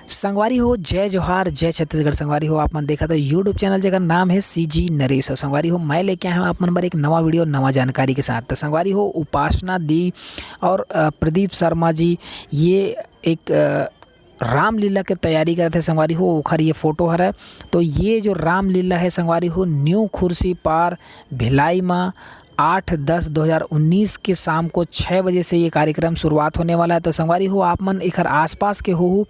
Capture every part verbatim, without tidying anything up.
संगवारी हो, जय जोहार, जय छत्तीसगढ़। संगवारी हो, आप मन देखत हो YouTube चैनल, जेकर नाम है CG नरेश। और संगवारी हो, मैं लेके आया हूँ आप मन बर एक नवा वीडियो, नवा जानकारी के साथ। तो संगवारी हो, उपासना दी और, अ, प्रदीप शर्मा जी, ये एक, अ, रामलीला के तैयारी करत हे संगवारी हो, ओखर ये फोटो हरय। तो ये जो रामलीला है संगवारी हो, न्यू खुर्सी पार भिलाई मा आठ दस दो हज़ार उन्नीस के शाम को छः बजे से ये कार्यक्रम शुरुआत होने वाला है। तो संगवारी हो, आप मन एखर आसपास के होहू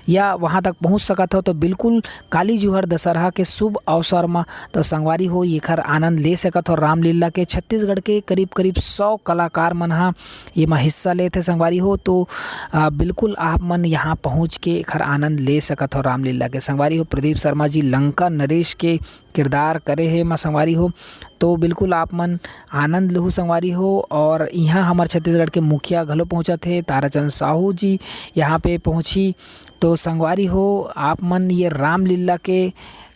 या वहाँ तक पहुँच सकत हो, तो बिल्कुल काली जुहर दशहरा के शुभ अवसर म, तो संगवारी हो, एखर आनंद ले सकत हो। रामलीला के छत्तीसगढ़ के करीब करीब सौ कलाकार मन ह एमा हिस्सा लेत हे संगवारी हो। तो, आ, बिल्कुल आप मन यहाँ पहुँच के एखर आनंद ले सकत हो रामलीला के। संगवारी हो, प्रदीप शर्मा जी लंका नरेश के किरदार करे हे एमा संगवारी हो। तो बिल्कुल आप मन आनंद लहू संगवारी हो। और इहाँ हमर छत्तीसगढ़ के मुखिया घलो पहुँचत हे, ताराचंद साहू जी यहाँ पे पहुँची। तो संगवारी हो, आप मन ये रामलीला के,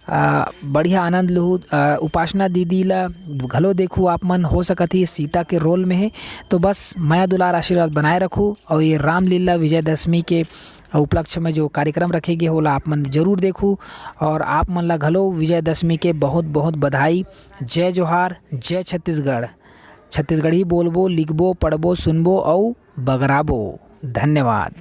आ, बढ़िया आनंद लहू। आ, उपासना दीदी ला घलो देखू आप मन, हो सकत ही सीता के रोल में हे। तो बस मया दुलार आशीर्वाद बनाए रखू और ये रामलीला विजयदशमी के उपलक्ष्य में जो कार्यक्रम रखे गे हे, ओला आप मन जरूर देखू। और आप मन ला घलो विजयदशमी के बहुत बहुत बधाई। जय जोहार, जय छत्तीसगढ़। छत्तीसगढ़ी बोलबो, लिखबो, पढ़बो, सुनबो अउ बगराबो। धन्यवाद।